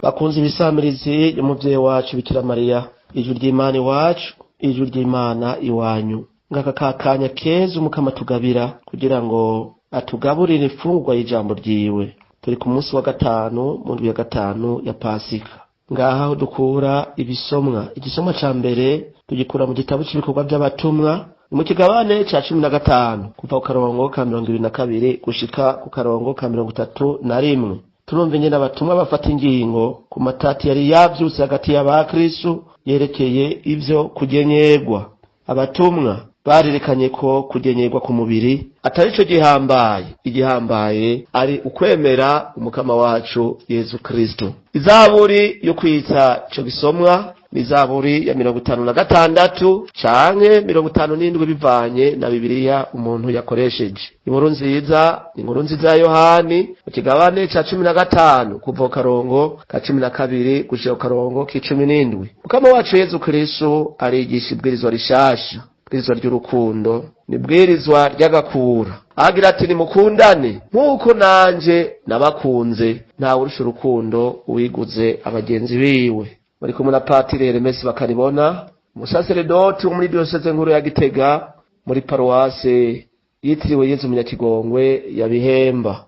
Bakunze ibisamirizi y'umuvyeyi wacu Bikira Mariya, ijwi ry'Imana iwacu, ijwi ry'Imana iwanyu. Ngaka kakanya keza Umukama tugabira kugira ngo atugaburire imfungurwa y'ijambo ryiwe. Turi ku munsi wa gatanu mu ndwi ya gatanu ya Pasika. Ngaha aho dukura ibisomwa. Igisomwa ca mbere tugikura mu gitabo c'ibikorwa vy'abatumwa, ni mu kigabane ca 15 kuva ku karongo ka 22 gushika ku karongo ka 31. Turumva ingene abatumwa bafata ingingo ku matati yari yavyutse hagati y'abakristu yerekeye ivyo kugenyerwa. Abatumwa barerekanye ko kugenyerwa ku mubiri atari co gihambaye, igihambaye ari ukwemera Umukama wacu Yezu Kristo. Izaburi yo kwitsa ico gisomwa ni Zaburi ya 56 canke 57 bivanye na Bibiliya umuntu yakoresheje. Inkuru nziza, inkuru nziza ya Yohani mu kigabane ca 15 kuva ku karongo ka 12 gushika ku karongo k'17. Mukama wacu Yezu Kristo arigisha ibwirizwa rishasha, ibwirizwa ry'urukundo, ni ibwirizwa ry'agakura. Agira ati nimukundane nk'uko nanje nabakunze, ntawe urusha urukundo uwiguze abagenzi biwe. Muri kumwe na Patiri Hermes Bakaribona, umusaseredoti wo muri diyoseze nkuru ya Gitega, muri paruwase yitiriwe Yezu Munyakigongwe ya Bihemba.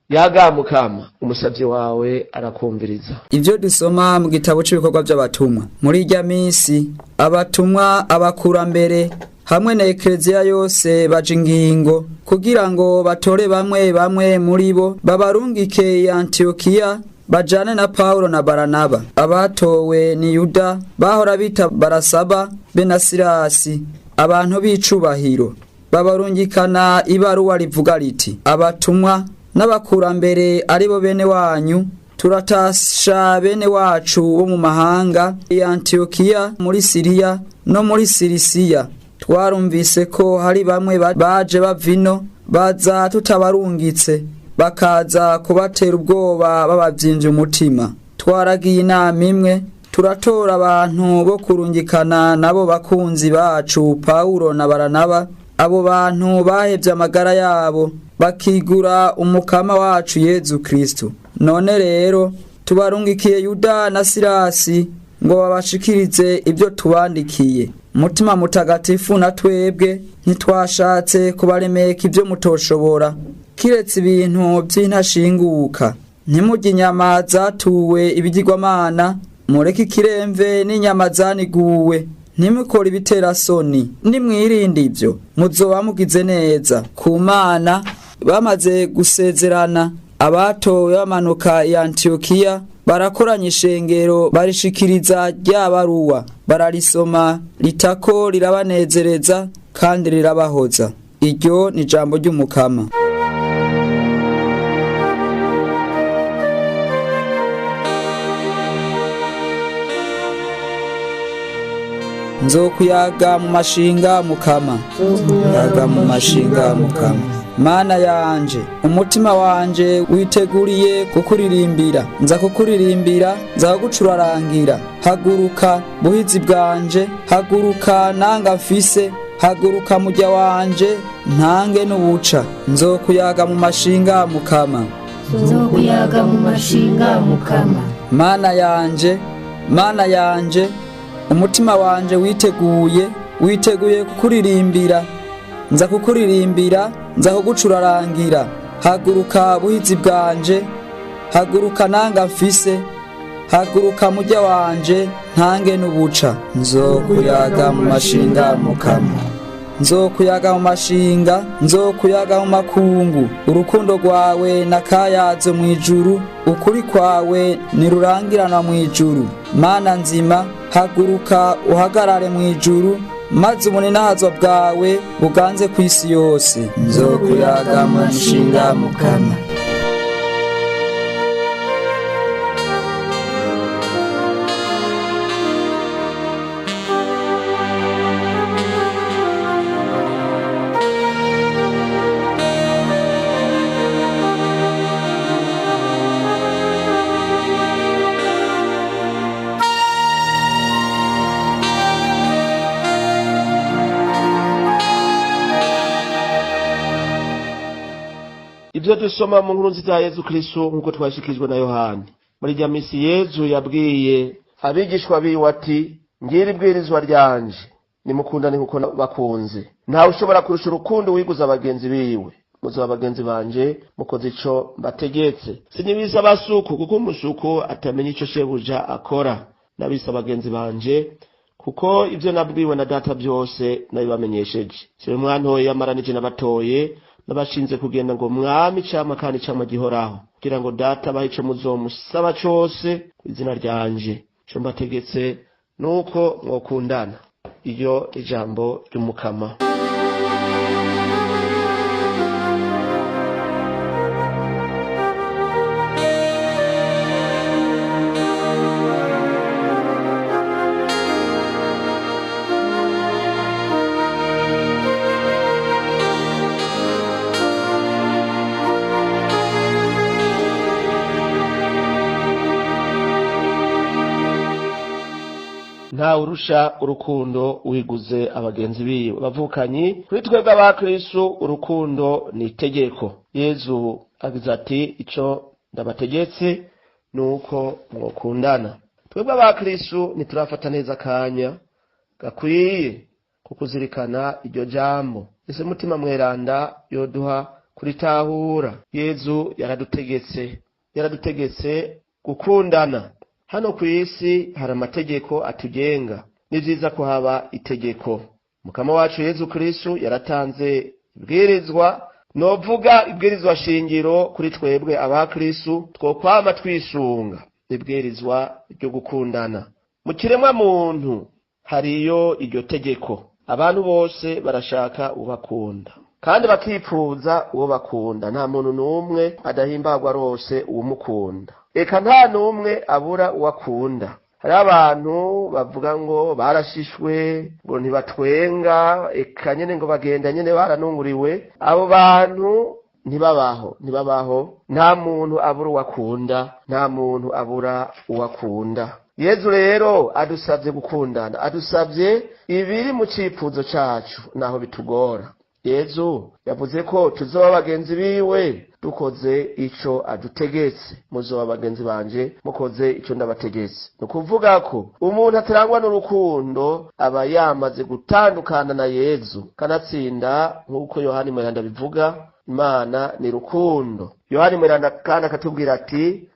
Yagamukama, umusavyi wawe arakumviriza. Ivyo dusoma mu gitabo c'ibikorwa vy'abatumwa. Muri irya misi abatumwa, abakurambere hamwe na ekleziya yose baja ingingo kugira ngo batore bamwe bamwe muri bo babarungike i Antiyokiya bajane na Paulo na Baranaba. Abatowe ni Yuda bahora bita Barasaba be na Silasi, abantu b'icubahiro. Babarungikana ibaruwa rivuga riti: abatumwa n'abakurambere aribo bene wanyu, turatasha bene wacu bo mu mahanga i Antiyokiya, muri Siriya no muri Sirisiya. Twarumvise ko hari bamwe baje bava ino, baza tutabarungitse, bakaza kubatera ubwoba babavyimbye umutima. Twaragiye inama imwe, turatora abantu bo kurungikana nabo bakunzi bacu Paulo na Baranaba. Abo bantu bahevye amagara yabo bakigura Umukama wacu Yezu Kristo. None rero tubarungikiye Yuda na Silasi ngo babashikirize ibyo tubandikiye. Mutima Mutagatifu na twebwe ntitwashatse kubaremeka ibyo mutoshobora, kiretse ibintu by'intashinguka. Ntimurye inyama zatuwe ibigirwamana, mureke ikiremve n'inyama zaniguwe, ntimukore ibiterasoni. Nimwirinde ibyo, muzoba mugize neza ku Mana. Bamaze gusezerana, abatowe bamanuka i Antiyokiya, barakoranya ishengero, barishikiriza rya baruwa, bararisoma, ritako rirabanezereza kandi rirabahoza. Iryo ni ijambo ry'Umukama. Nzokuyaga mu mashinga, Mukama, yaga mu mashinga, Mukama. Mana yanje, umutima wanje witeguriye kukuririmbira, nza kukuririmbira, nza kugucurarangira. Haguruka buhizi bwanje, haguruka nanga mfise, haguruka mujya wanje, ntange n'ubuca. Nzokuyaga mu mashinga, Mukama. Nzokuyaga mu mashinga, Mukama. Mana yanje, Mana yanje, umutima wanje witeguye, witeguye kukuririmbira, nza kukuririmbira, nza kugucurarangira. Haguruka buhizi bwanje, haguruka nanga mfise, haguruka mujya wanje, ntange n'ubuca. Nzokuyaga mu mashinga, Mukama. Nzokuyaga mu mashinga, nzokuyaga mu makungu. Urukundo rwawe nakayazo mu ijuru, ukuri kwawe ntirurangiranwa mu ijuru. Mana nzima, haguruka uhagarare mu ijuru, maze ubuninahazwa bwawe buganze ku isi yose. Nzokuyaga mu mashinga, Mukama. Ibyo dusoma mu nkuru nziza ya Yezu Kristo nk'uko twashikirijwe na Yohani. Muri rya misi Yezu yabwiye abigishwa biwe ati: ngira ibwirizwa ryanje, nimukundane nkuko bakunze. Ntawe ushobora kurusha urukundo wiguza bagenzi biwe. Muzoba bagenzi banje mukoze ico mbategetse. Sinibisa abasuku, kuko umusuku atamenya ico shebuja akora. Nabisa bagenzi banje, kuko ivyo nabwiwe na Data byose nabibamenyesheje. Siwe mwantoye, yamaranije n'abatoye, nabashinze kugenda ngo mwami icamwa kandi icamwa gihoraho, kugira ngo Data abahe ico muzomusaba cose kw'izina ryanje. Ico mbategetse nuko mwokundana. Iryo ijambo ry'Umukama. Ntawe urusha urukundo wiguze abagenzi biwe. Bavukanyi, kuri twebwe abakristu urukundo ni itegeko. Yezu agize ati: ico ndabategetse nuko mwokundana. Twebwe abakristu ntiturafata neza akanya gakwiye kukuzirikana iryo jambo. Ese Mutima Mweranda yoduha kuritahura. Yezu yaradutegetse gukundana. Hano ku isi hari amategeko atugenga. Ni vyiza ko haba itegeko. Mukama wacu Yezu Kristu yaratanze ibwirizwa, novuga ibwirizwa shingiro kuri twebwe abakristu twokwama twisunga, ibwirizwa ryo gukundana. Mu kiremwa muntu hariyo iryo tegeko. Abantu bose barashaka ubakunda kandi bakipfuza uwo bakunda. Nta muntu n'umwe adahimbagwa rose uwumukunda. Eka nta n'umwe abura uwakunda. Hari abantu bavuga ngo barashishwe, ngo ntibatwenga, eka nyene ngo bagenda nyene baranunguriwe. Abo bantu ntibabaho, ntibabaho. Nta muntu abura uwakunda, nta muntu abura uwakunda. Yezu rero adusavye gukundana, adusavye ibiri mu cipfuzo cacu naho bitugora. Yezu yavuze ko tuzoba bagenzi biwe dukoze ico adutegetse. Muzoba bagenzi banje mukoze ico ndabategetse. Ni ukuvuga ko umuntu atarangwa n'urukundo aba yamaze gutandukana na Yezu. Kanatsinda nk'uko Yohani Mweranda abivuga, Imana ni rukundo. Yohani Mweranda kandi akatubwira ati: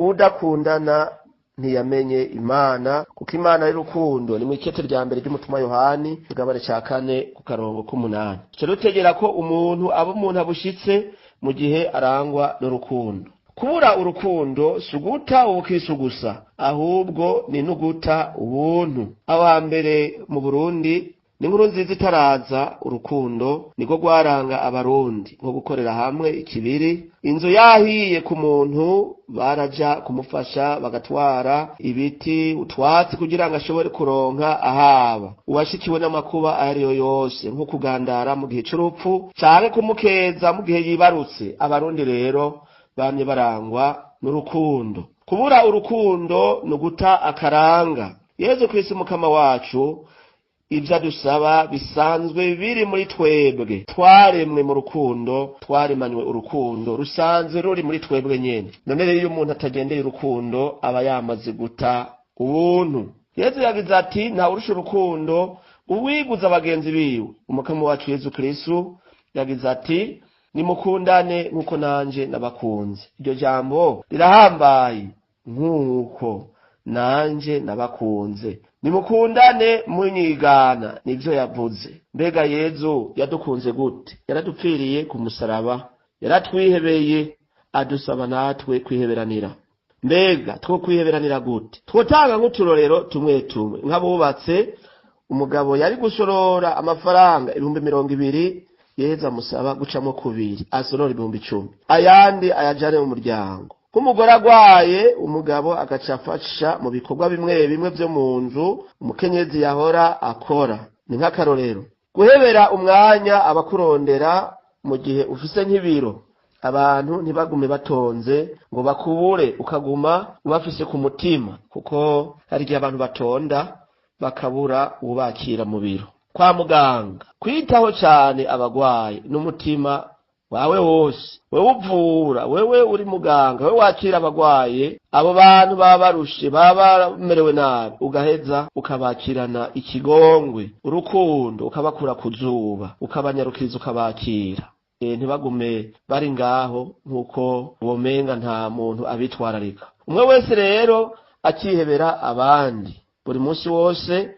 udakundana ntiyamenye Imana, kuko Imana ari rukundo. Ni mw'ikete rya mbere ry'umutumwa Yohani, kigabane ca 4 ku karongo k'umunani. Ico rutegera ko umuntu aba umuntu abushitse mu gihe arangwa n'urukundo. Kubura urukundo si uguta ubukristu gusa, ahubwo ni n'uguta ubuntu. Aho hambere mu Burundi ni inkuru nziza itaraza, urukundo niko rwaranga abarundi, nko gukorera hamwe ikibiri. Inzu yahiye ku muntu baraja kumufasha, bagatwara ibiti, utwatsi kugira ngo ashobore kuronka ahaba. Uwashikiwe n'amakuba ayariyo yose, nko kugandara mu gihe c'urupfu canke kumukeza mu gihe yibarutse. Abarundi rero bamye barangwa n'urukundo. Kubura urukundo ni uguta akaranga. Yezu Kristu Mukama wacu ivyo adusaba bisanzwe biri muri twebwe. Twaremwe mu rukundo, twaremanywe urukundo rusanzwe ruri muri twebwe nyene. None rero iyo umuntu atagendeye urukundo aba yamaze guta ubuntu. Yezu yagize ati: nta urusha urukundo uwiguza bagenzi biwe. Umukama wacu Yezu Kristu yagize ati: nimukundane nkuko nanje nabakunze. Iryo jambo rirahambaye, nkuko nanje nabakunze. Nimukundane munyigana, nivyo yavuze. Mbega Yezu yadukunze gute? Yaradupfiriye ku musaraba, yaratwihebeye, adusaba natwe kwiheberanira. Mbega two kwiheberanira gute? Twotanga nk'uturorero tumwe tumwe. Nk'abubatse, umugabo yari gusorora amafaranga 20,000, Yezu amusaba gucamo kubiri, asorora 10,000, ayandi ayajane mu muryango. K'umugore agwaye, umugabo agaca afasha mu bikorwa bimwe bimwe vyo mu nzu umukenyezi yahora akora. Ni nk'akarorero. Guhebera umwanya abakurondera mu gihe ufise nk'ibiro, abantu ntibagume batonze ngo bakubure, ukaguma ubafise ku mutima, kuko hari igihe abantu batonda bakabura ubakira mu biro. Kwa muganga, kwitaho cane abagwayi n'umutima Wawe wose, wewe uvura, wewe uri muganga, wewe wakira abagwaye, abo bantu baba barushe, baba bamerewe nabi, ugaheza ukabakirana ikigongwe, urukundo, ukabakura ku zuba, ukabanyarukiriza, ukabakira. Ntibagume bari ngaho nk'uko womenga nta muntu abitwararika. Umwe wese rero akihebera abandi. Buri munsi wose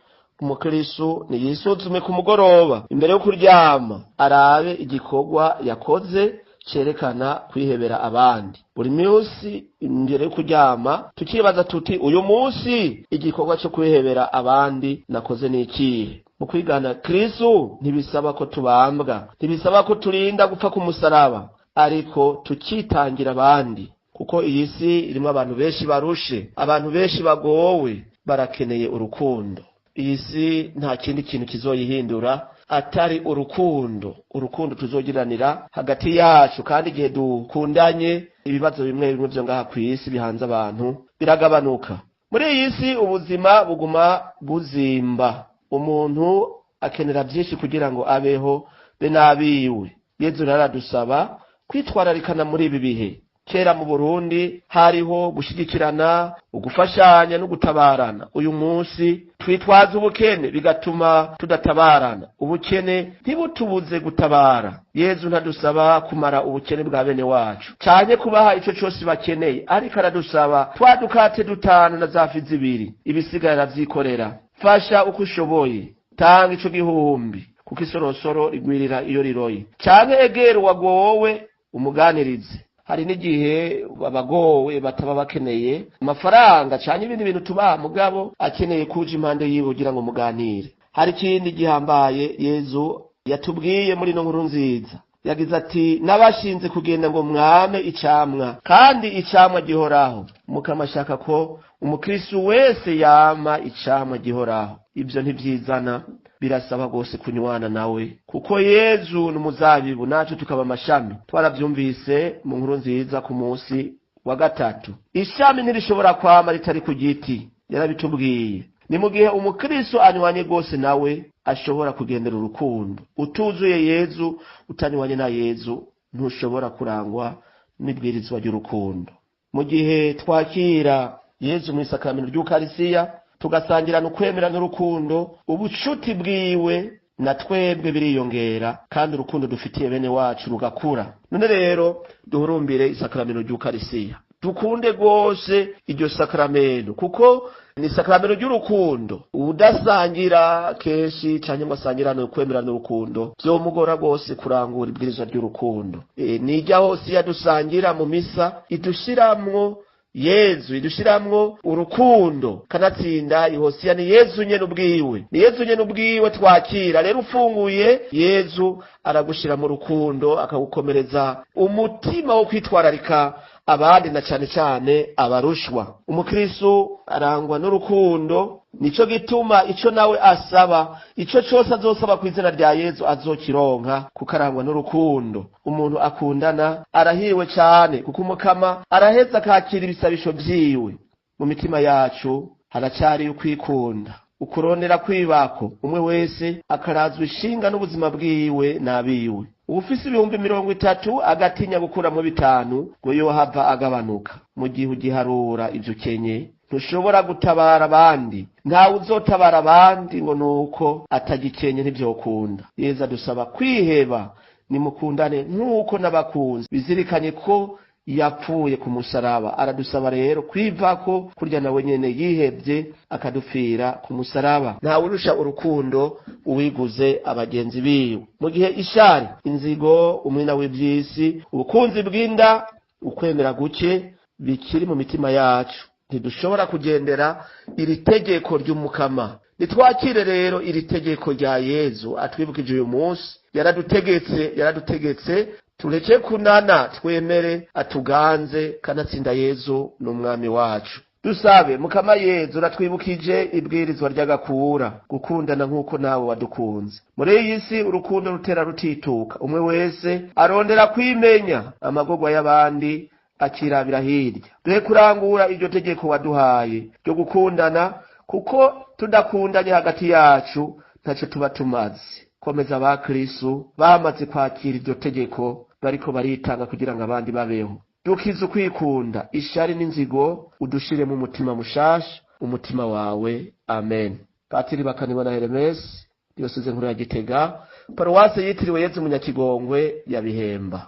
umukristo niyisuzume ku mugoroba imbere yo kuryama, arabe igikorwa yakoze cerekana kwihebera abandi. Buri munsi imbere yo kuryama tukibaza tuti: uyu munsi igikorwa cyo kwihebera abandi nakoze ni ikihe? Mu kwigana Kristo ntibisaba ko tubambwa, ntibisaba ko turinda gupfa ku musaraba, ariko tukitangira abandi, kuko iyi si irimo abantu benshi barushe, abantu benshi bagowe, barakeneye urukundo. Iyi si nta kindi kintu kizoyihindura atari urukundo, urukundo tuzogiranira hagati yacu. Kandi igihe dukundanye, ibibazo bimwe bimwe vyo ngaha kw'isi bihanze abantu biragabanuka. Muri iyi si ubuzima buguma buzimba, umuntu akenera byinshi kugira ngo abeho be n'abiwe. Yezu rero aradusaba kwitwararikana muri ibi bihe. Kera mu Burundi hariho gushigikirana, ugufashanya no gutabarana. Uyu munsi twitwaza ubukene bigatuma tudatabarana. Ubukene ntibutubuze gutabara. Yezu ntadusaba kumara ubukene bwa bene wacu canke kubaha ico cose bakeneye, ariko aradusaba twa dukate dutanu na za fi zibiri, ibisigaye aravyikorera. Fasha uko ushoboye, tanga ico gihumbi, kuko isorosoro rigwirira iyo riroye, canke egera uwagowe umuganirize. Hari n'igihe abagowe bataba bakeneye amafaranga canke ibindi bintu tubaha, mugabo akeneye kuja impande yiwe kugira ngo muganire. Hari ikindi gihambaye Yezu yatubwiye muri ino nkuru nziza. Yagize ati: nabashinze kugenda ngo mwame icamwa, kandi icamwa gihoraho. Mukama ashaka ko umukristo wese yama icamwa gihoraho. Ivyo ntivyizana, birasaba rwose kunywana nawe, kuko Yezu ni umuzabibu, nacu tukaba amashami. Twaravyumvise mu nkuru nziza ku munsi wa gatatu. Ishami ntirishobora kwama ritari ku giti, yarabitubwiye. Ni mu gihe umukristo anywanye rwose nawe ashobora kugendera urukundo. Utuzuye Yezu, utanywanye na Yezu, ntushobora kurangwa n'ibwirizwa ry'urukundo. Mu gihe twakira Yezu mu isakaramentu ry'Ukarisiya, tugasangirana ukwemera n'urukundo, ubucuti bwiwe na twebwe biriyongera, kandi urukundo dufitiye bene wacu rugakura. None rero duhurumbire isakaramentu ry'Ukarisiya, dukunde rwose iryo sakaramento, kuko ni isakaramentu ry'urukundo. Udasangira kenshi canke ngo asangirane ukwemera n'urukundo, vyomugora rwose kurangura ibwirizwa ry'urukundo. Nijya hose yadusangira mu misa idushiramwo Yezu, idushiramwo urukundo. Kanatsinda ihosiya ni Yezu nyene ubwiwe, ni Yezu nyene ubwiwe twakira. Rero ufunguye, Yezu aragushira mu rukundo, akagukomereza umutima wo kwitwararika abandi, na cane cane abarushwa. Umukristo arangwa n'urukundo, nico gituma ico nawe asaba, ico cose azosaba kw'izina rya Yezu azokironka, kuko arangwa n'urukundo. Umuntu akundana arahiriwe cane, kuko Umukama araheza akakira ibisabisho vyiwe. Mu mitima yacu haracari ukwikunda, ukurondera kwibako, umwe wese akarazwa ishinga n'ubuzima bwiwe n'abiwe. Uwufise 30,000 agatinya gukuramwo 5 ngo yohava agabanuka. Mu gihe ugiharura ivyo ukenye, ntushobora gutabara abandi. Ntawe uzotabara abandi ngo nuko atagikenye, ntivyokunda. Yezu adusaba kwiheba. Nimukundane nk'uko n'abakunzi, bizirikanye ko yapfuye ku musaraba. Aradusaba rero kwivako kurya nawe nyene yihevye akadupfira ku musaraba. Ntawe urusha urukundo uwiguze abagenzi biwe. Mu gihe ishari, inzigo, umwina w'ivyisi, ubukunzi bw'inda, ukwemera guke bikiri mu mitima yacu, ntidushobora kugendera iri tegeko ry'Umukama. Nitwakire rero iri tegeko rya Yezu atwibukije uyu munsi. Yaradutegetse, yaradutegetse tureke kunana, twemere atuganze. Kanatsinda Yezu n'umwami wacu. Dusabe. Mukama Yezu, uratwibukije ibwirizwa ry'agakura, gukundana nk'uko nawe wadukunze. Muri iyi si urukundo rutera rutituka, umwe wese arondera kwimenya, amagorwa y'abandi akirabira hirya. Duhe kurangura iryo tegeko waduhaye ryo gukundana, kuko tudakundanye hagati yacu ntaco tuba tumaze. Komeza abakristu bamaze kwakira iryo tegeko. Bariko baritanga kugira ngo abandi babeho. Dukize ukwikunda, ishari n'inzigo, udushiremo umutima mushasha, umutima wawe. Amen. Patiri Bakanibona Hermes, Diyoseze Nkuru ya Gitega, Paruwase yitiriwe Yezu Munyakigongwe ya Bihemba.